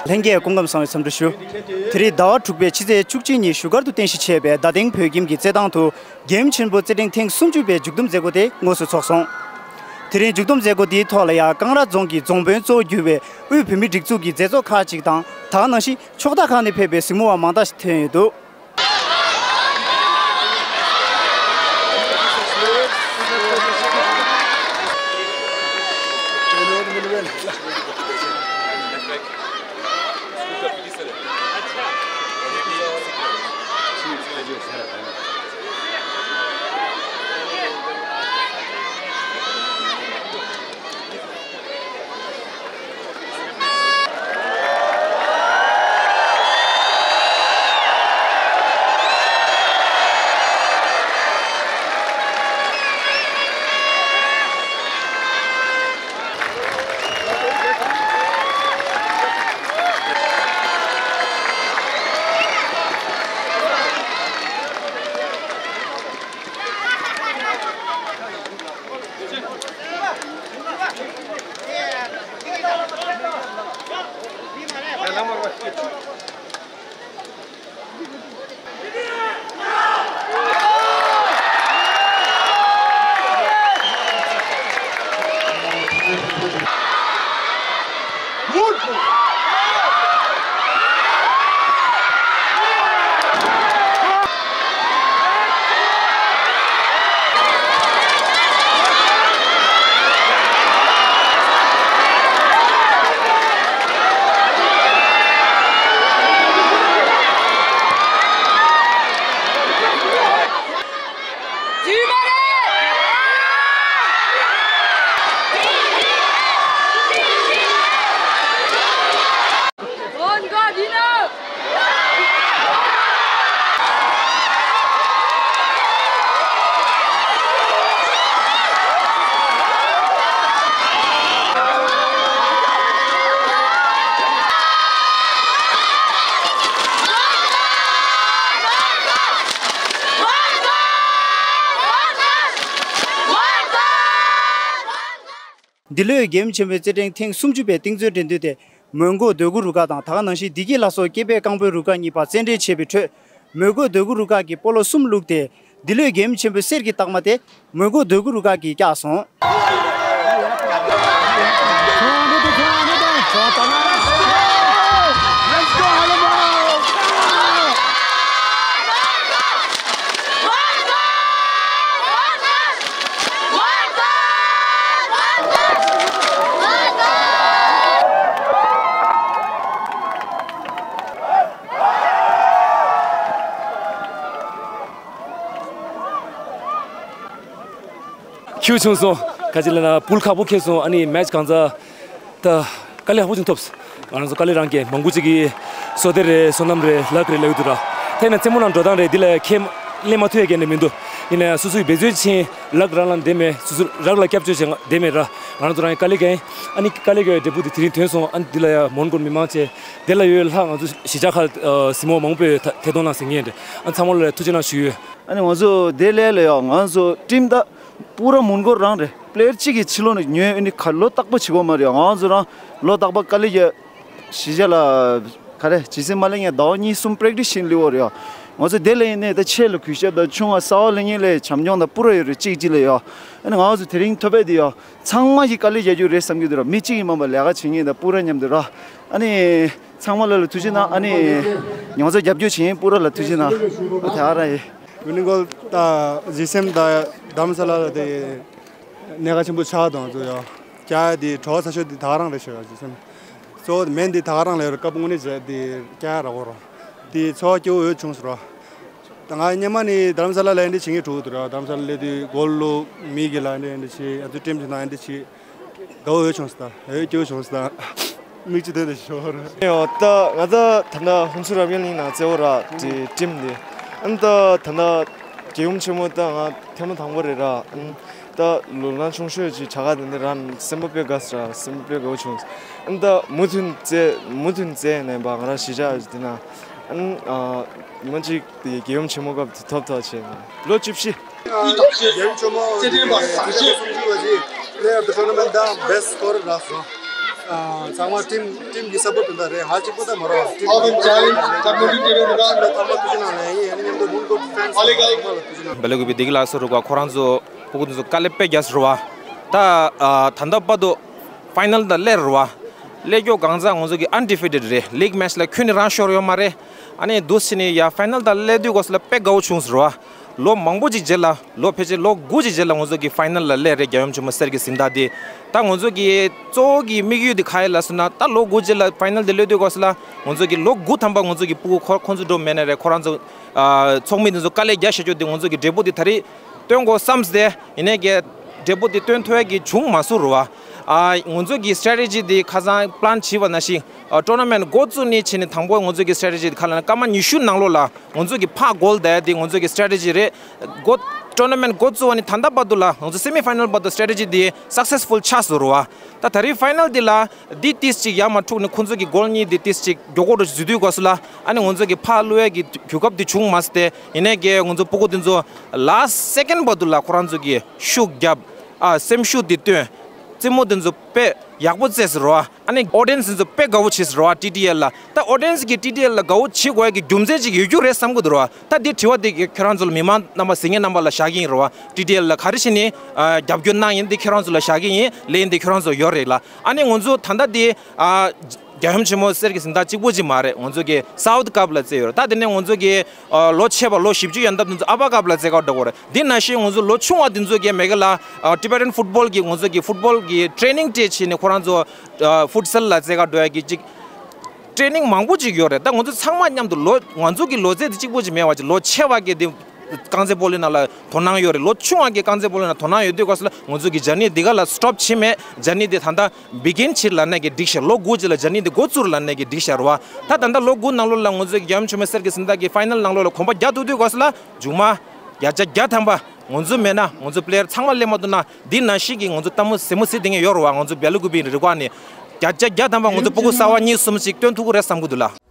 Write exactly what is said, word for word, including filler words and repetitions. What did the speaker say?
ལྷན་རྒྱས་སྐུ་ཁམས་བཟང་བའི་འཚམས་འདྲི་ཞུ། དེ་རིང་ཟླ་བ་དྲུག་པའི་ཕྱི་ཚེས་བཅུ་གཅིག་ཉིན་བཞུགས་སྒར་དུ་རྟེན་གཞི་བྱས་པའི་རྡ་སྟེང་བོད་ཁྱིམ་གྱི་རྩེད་ཐང་དུ། རྒྱལ་ཡུམ་ཆེན་པོ་རྩེད་འགྲན་ཐེངས་སུམ་ཅུ་པའི་མཇུག་བསྡོམས་མཛད་སྒོ་དེ་དངོས་སུ་ཚོགས་སོང་། དེ་རིང་མཇུག་བསྡོམས་མཛད་སྒོ་འདིའི་ཐོག་ལ་ཡང་ཀང་ར་རྫོང་གི་རྫོང་དཔོན་གཙོ་བོ་གྱུར་བའི་དབུས་བོད་མིའི་སྒྲིག་འཛུགས་ཀྱི་མཛད་གཙོ་ཁག་ཅིག་དང་། ད་ག་ནང་བཞིན་ཕྱོགས་མཐའ་ཁག་ནས་ཕེབས་པའི་གཟིགས་མོ་བ་མང་དག་ཞིག་ཐོན་ཡོད་འདུག། འདི་ལོའི་རྒྱལ་ཡུམ་ཆེན་པོའི་རྩེད་འགྲན་ཐེངས་སུམ་ཅུ་པའི་རྟིང་རྩོད་འགྲན་བསྡུར་དེ། མོན་གྷོ་འདོད་རྒུ་རུ་ཁག་དང་། ད་ག་ནང་བཞིན་བདེ་སྐྱིད་ལྷ་སོགས་སྐྱེས་པའི་རྐང་སྤོལ་རུ་ཁག་གཉིས་བར་རྩེད་འགྲན་བྱས་པའི་ཁྲོད། མོན་གྷོ་འདོད་རྒུ་རུ་ཁག་གིས་སྤོ་ལོ་གསུམ་བླུགས་ཏེ། འདི་ལོའི་རྒྱལ་ཡུམ་ཆེན་པོའི་གསེར་གྱི་རྟགས་མ་དེ་མོན་གྷོ་འདོད་རྒུ་རུ་ཁག་གིས་བཀྱགས་སོང་། ཁྱེའུ་ཆུང་སོང་། ག་ཅི་ལབ་ན་པུལ་ཁག་པོ་ཁེལ་སོང་། ཨ་ནི་མེ་ཆི་གང་ཚ་ད་དཀའ་ལས་ཁག་པོ་ཅིག་ཐོབ། ང་རང་ཚོ་དཀའ་ལས་རང་གིས་མང་པོ་ཅིག་གིས་སོ་དེ་རེད། སོ་ནམ་རེད། ལག་རེད་ལབ་ཀྱི་འདུག་ར། དེ་ན་རྩེད་མོ་ནང་འགྲོ་སྟངས་རེད། འདི་ལ་ཁས་ལེན་མ་ཐུབ་ཡ་གན་ནས་མི་འདུག། ཡིན་ན་ཡང་སོ་སོའི་འབད་རྩོལ་ཆེན། ལག་རང་ལ་འདེམས་མེད། སོ་སོ་རག་ལ་སྐྱབས་བཅོལ་བྱས་འདེམས་མེད་ར། ང་རང་ཚོ་རང་གི་དཀའ་ལས་གན། ཨ་ནི་དཀའ་ལས་གན་འབྲས་བུ་དེ་དེ་རིང་ཐོན་སོང་། ཨ་ནི་འདི་ལ་ཡ་མོན་གྷོ་མི་མང་བཅས་དེ་ལ་ཡོད་ལྷག་ང་ཚོ་གཞིས་ཆགས་ཁག་གཟིགས་མོ་མང་པོས་ཐད་གཏོང་གནང་ཟིན་ངེས་རེད། ཨ་ཚང་མ་ལ་ཐུགས་རྗེ་གནང་ཞུ་ཡོད། ཨ་ནི་ང་ཚོ་དེ་ལས་ལ་ཡང་ང་ཚོ་ཁྲིམས་ད་ པུ་ར་མོན་གྷོ་རང་རེད། པི་ལེ་ཡར་གཅིག་གིས་ཕྱི་ལོགས་ནས་ཉོས་ཨ་ནི་ཁ་ལོ་རྟག་པ་བྱེད་དགོས་མ་རེད། ང་ཚོ་རང་ལོ་རྟག་པ་དཀའ་ལས་རྒྱག་གཞིས་ཆགས་ལ་ག་རེ་ཇི་སེམས་མ་ལེན་ངས་ཟླ་བ་གཉིས་གསུམ་པེ་རེག་ཊི་སི་བྱེད་ལུས་པ་རེད་ཡ། ང་ཚོ་དེ་ལ་ཡིན་ནའི་ད་ཆེ་ལ་གུས་ཞབས་དང་ཆུང་བ་གསར་པ་སླེབས་མཁན་ལ་བྱམས་སྐྱོང་དང་པུ་ར་ཡོད་རེད་གཅིག་གཅིག་ལ་ཡ། ཨ་ནི་ང་ཚོ་དེ་རིང་ཐོབ་པ་དེ་ཡ་ཚང་མ་གིས་དཀའ་ལས་རྒྱག་རྒྱུ་རེད་བསམ་གྱི་འདུག་ར། མི་གཅིག་གིས་མ་པ་ལས་ཀ་བྱེད་མཁན་དང་པུ་ར་མཉམ་དུ་ར། ཨ་ནི་ཚང་མ་ལ་ལ་ཐུགས་རྗེ་གནང་། ཨ་ནི་ང་ཚོ་རྒྱབ་སྐྱོར་བྱེད་མཁན་པུ་ར་ལ་ཐུགས་རྗེ་གནང་། ཨ་དེ་ཨ་ར་ཡིན། ཝི་ནི་གོལ་ད་ཇི་སེམ་ད་རྡ་རམ་ས་ལ་ལ་དེ་གནད་འགག་ཆེན་པོ་ཆགས་དང་ཚོ་ཡ། ཀྱ་དེ་གྲོགས་ཚ་ཤོས་དེ་ད་ག་རང་རེད་ཤོད་ཡ་ཇི་སེམ། གཙོ་བོ་མེན་དེ་ད་ག་རང་ལ་ཡོད་ར། སྐབས་དངོས་གནས་བྱས་དེ་ཀྱ་ར་གོ་ར། དེ་ཚོ་སྐྱོ་བོ་ཡོད་བྱུང་སོང་ར། ད་ང་སྔོན་མ་ནས་རྡ་རམ་ས་ལ་ལ་ཨེ་འདྲ་བྱེད་མཁན་གྲོགས་འདུག་ར། རྡ་རམ་ས་ལ་སླེབས་དུས་གོལ་ལོ་མི་གི་ལ་ཨེ་འདྲ་ཨེ་འདྲ་བྱེད་ཡ་ཚོ་ཊིམ་བྱེད་ན་ཨེ་འདྲ་བྱེད། དགའ་བོ་ཡོད་བྱུང་སོང་། མིག་ཆུ་དོན་དུ་ཤོར། ཡོ་ད་ང་ད་ད་ལྟ་ཧུན་སུར་རབ་ཡན་གླིང་ནང་རྩེ་བོ་ར་དེ་ཊིམ་དེ། ཨན་ད་ད་ལྟ་རྒྱལ་ཡུམ་ཆེན་མོ་ད་ང་ཐེངས་མ་དང་པོ་རེད་ར། ཨན་ད་ལོ་ན་ཆུང་ཤོས་ཀྱི་བྱ་དགའ་དེ་འདི་རང་སེམས་པ་དཔེ་དགའ་སོང་ར། སེམས་པ་དཔེ་དགའ་བོ་བྱུང་། ཨན་ད་མུ་མཐུད་རྩེ་མུ་མཐུད་རྩེ་ནས་པ་ང་རང་གཞིས་ཆགས་དེ་ན་ཨན་ཨ་ཉི་མ་གཅིག་དེ་རྒྱལ་ཡུམ་ཆེན་མོ་སྐབས་དེ་ཐོབ་ཐོབ་བྱས་ནས་ལོ་བཅུ་བཞི། རྒྱལ་ཡུམ་ཆེན་མོ་རྩེད་འགྲན་པ་བཞི་བཅུ་སུམ་ཅུ་བ་ཅིག་player of the tournament དང་best scorer རག་སོང་། ཚང་མ་ཊིམ་ཊིམ་གྱི་སཔོར་ཊི་དེ་འདྲ་རེད། ཧ་ཅིག་པོ་ད་མ་རོ་ཊིམ་གྱི་ཚང་མ་ཐུགས་རྗེ་གནང་ལ་ཡིན། ཡང་མཉམ་དུ་མུན་གོ་ཕེན་སི་ཚང་མ་ལ་ཐུགས་རྗེ་གནང་། བལ་ཡུལ་གུས་པའི་བདེ་སྐྱིད་ལགས་སོ་རུ་ཀ་ཁོ་རང་ཚོ་སྤུ་གུ་དེ་ཚོ་དཀའ་ལས་དཔེ་རྒྱག་སོང་ར་བ། ད་ད་ལྟ་བར་དུ་ཕའི་ནལ་དང་སླེབས་ར་བ། སླེབས་སྐྱོ་གང་ཚ་ང་ཚོ་གི་ཨན་ཌི་ཕི་ཊེཌ་རེད། ལིག་མེ་ཆི་ལ་ཁྱོན་ནས་རང་ཤོར་ཡོད་མ་རེད། ཨ་ནི་འདུག་སེ་ནི་ཡ་ཕའི་ནལ་དང་སླེབས་དུས་སྐབས་སུ་ལ་དཔེ་དགའ་བོ་བྱུང་ཟེར་བ། ལོ་མང་པོ་ཅིག་རྗེས་ལ་ལོ་ཕལ་ཆེར་ལོ་དགུ་ཅིག་རྗེས་ལ་ང་ཚོ་གི་ཕའི་ནལ་ལ་སླེབས་རེད། རྒྱལ་ཡུམ་ཆེན་མོ་གསེར་གྱི་གཟེངས་རྟགས་དེ། ད་ང་ཚོ་གི་གཙོ་བོ་གི་དམིགས་ཡུལ་དེ་ག་རེ་ལབ་སོང་ན། ད་ལོ་དགུ་རྗེས་ལ་ཕའི་ནལ་དེ་སླེབས་དུས་སྐབས་སུ་ལ་ང་ཚོ་གི་ལོ་དགུ་ཐམ་པ་ང་ཚོ་གི་སྤུ་གུ་ཁོ་ཁོང་ཚོ་འགྲོ་མེད་ན་རེད། ཁོ་རང་ཚོ་ཨ་ཚོགས་མི་དེ་ཚོ་དཀའ་ལས་རྒྱག་བཞག་རྒྱུ་དེ་ང་ཚོ་གི་འབྲས་བུ་དེ་ད་རེས་སྟོན་དགོས་བསམ་སྟེ་ཡིན་ནའི་གི་འབྲས་བུ་དེ་སྟོན་ཐུབ་ཡ་གི་བྱུང་མ་སོང་ར་བ། ཨ་ང་ཚོ་གི་སི་ཊེ་ཊེ་ཇི་དེ་ཁ་སང་པི་ལན་བྱས་པ་ནང་བཞིན་ཨ་ཊོར་ན་མེན་ཊི་འགོ་བཙུགས་ནས་བྱས་ནས་དང་པོ་ང་ཚོ་གི་སི་ཊེ་ཊེ་ཇི་དེ་ག་ལབ་ན་སྐར་མ་ཉི་ཤུ་ནང་ལོགས་ལ་ང་ཚོ་གི་ཕར་གོལ་བསྡད་དེ་ང་ཚོ་གི་སི་ཊེ་ཊེ་ཇི་རེད། འགོ་ཊོར་ན་མེན་ཊི་འགོ་བཙུགས་པ་ནས་ད་ལྟ་བར་དུ་ལ་ང་ཚོ་སེ་མི་ཕའི་ནལ་བར་དུ་སི་ཊེ་ཊེ་ཇི་དེ་སག་སེ་སི་ཕུལ་ཆགས་སོང་ར་བ། ད་ད་རེས་ཕའི་ནལ་དེ་ལ་འདི་ཏིས་ཅིག་ཡར་མར་འཁྲུག་ནས་ཁོང་ཚོ་གི་གོལ་གཉིས་དེ་ཏིས་ཅིག་མགྱོགས་པོ་འགྲོ་འཛུལ་དུས་སྐབས་སུ་ལ་ཨ་ནི་ང་ཚོ་གི་ཕར་བླུག་ཡས་ཀྱི་གོ་སྐབས་དེ་བྱུང་མ་སོང་སྟེ། ཡིན་ནའི་གི་ང་ཚོ་སྤུ་གུ་དེ་ཚོ་ལ་སི་ཊི་སེ་ཀེན་ཌི་བར་དུ་ལ་ཁོ་རང་ཚོ་གི་ཤུགས་བརྒྱབ། ཨ་སེམས་ཤུགས་དེ་བཏོན། རྩེད་མོ་དེ་ཚོ་དཔེ་ཡག་པོ་རྩེས་ཟེར་བ། ཨ་ནི་ཨོ་ཌི་ཡེན་སི་དེ་ཚོ་དཔེ་དགའ་བོ་བྱས་ཟེར་བ་ཊི་ཌི་ཨེལ་ལ། ད་ཨོ་ཌི་ཡེན་སི་གི་ཊི་ཌི་ཨེལ་ལ་དགའ་བོ་བྱེད་དགོས་ཡ་གི་རྒྱུ་མཚན་ཅིག་ཡོད་རྒྱུ་རེད་བསམ་གི་འདུག་ར་བ། ད་འདི་དྲི་བ་དེ་ཁྱེད་རང་ཚོ་ལ་མི་མང་རྣམ་པ་གཟིགས་མཁན་རྣམ་པ་ལ་བཞག་གི་ཡིན་ར་བ། ཊི་ཌི་ཨེལ་ལ་ག་རེ་བྱས་ནས་ཨ་རྒྱབ་སྐྱོར་གནང་ཡིན་དེ་ཁྱེད་རང་ཚོ་ལ་བཞག་གི་ཡིན། ལན་དེ་ཁྱེད་རང་ཚོ་ཡོད་རེད་ལ། ཨ་ནི་ང་ཚོ་ད་ལྟ་དེ་ཨ་རྒྱལ་ཡུམ་ཆེན་མོ་གསེར་གྱི་གཟེངས་རྟགས་གཅིག་པོ་ཅིག་མ་རེད། ང་ཚོ་གི་སའུཐ་ཀབ་ལ་རྩེས་ཡོད་རེད། ད་དེ་ནས་ང་ཚོ་གི་ཨ་ལོ་ཆེ་བ་ལོ་བཞི་བཅུ་ཡན་འདབ་དེ་ཚོ་ཨ་པར་ཀབ་ལ་རྩེ་ག་འགྲོ་གི་རེད། འདི་ནང་བཞིན་ང་ཚོ་ལོ་ཆུང་བ་དེ་ཚོ་གི་མེ་ག་ལ་ཨ་ཊི་བེ་ཊན་ཕུཊ་བོལ་གི་ང་ཚོ་གི་ཕུཊ་བོལ་གི་ཊེ་ནིང་སྤྲད་བྱས་ནས་ཁོ་རང་ཚོ་ཨ་ཕུཊ་སལ་ལ་རྩེ་ག་འགྲོ་ཡ་གི་ཅིག་ཊེ་ནིང་མང་པོ་ཅིག་ཡོད་རེད། ད་ང་ཚོ་ཚང་མ་མཉམ་དུ་ལོ་ང་ཚོ་གི་ལོ་ཚད་དེ་གཅིག་པོ་ཅིག་མེད་པ་ཅིག་ལོ་ཆེ་བ་གི་དེ་རྐང་རྩེད་སྤོ་ལོའི་ནང་ལ་དོ་སྣང་ཡོད་རེད། ལོ་ཆུང་བ་གི་རྐང་རྩེད་སྤོ་ལོའི་ནང་དོ་སྣང་ཡོད་དུས་སྐབས་སུ་ལ་ང་ཚོ་གི་ཇར་ནི་འདི་ག་ལ་སི་ཊོབ་བྱེད་མེད། ཇར་ནི་འདི་ད་ལྟ་བི་གིན་བྱེད་ལབ་ན་གི་འགྲིག་ཤག་ལོ་དགུ་ཅིག་ལ་ཇར་ནི་འདི་འགོ་བཙུགས་ལབ་ན་གི་འགྲིག་ཤག་རེད་བ། ད་ད་ལྟ་ལོ་དགུ་ནང་ལོགས་ལ་ང་ཚོ་གི་རྒྱལ་ཡུམ་ཆེན་མོ་གསེར་གྱི་གཟེངས་རྟགས་ཀྱི་ཕའི་ནལ་ནང་ལོགས་ལ་གོམ་པ་རྒྱག་ཐུབ་དུས་སྐབས་སུ་ལ་མཇུག་མ་བརྒྱ་ཆ་བརྒྱ་ཐམ་པ་ང་ཚོ་མེད་ན་ང་ཚོ་པི་ལེ་ཡར་ཚང་མ་སླེབས་མ་ཐུབ་ན་འདི་ནང་བཞིན་གི་ང་ཚོ་ལྟད་མོ་ཟེ་མོ་ཟེ་བསྡད་མཁན་ཡོད་རེད་བ། ང་ཚོ་བལ་ཡུལ་གུས་པའི་རིགས་པ་ནི་བརྒྱ་ཆ་བརྒྱ་ཐམ་པ་ང་ཚོ་སྤུ་གུ་གསར་པ་གཉིས་གསུམ་ཞིག་སྟོན་ཐུབ་ཀྱི་རེད་བསམ་གྱི་འདུག་ལ།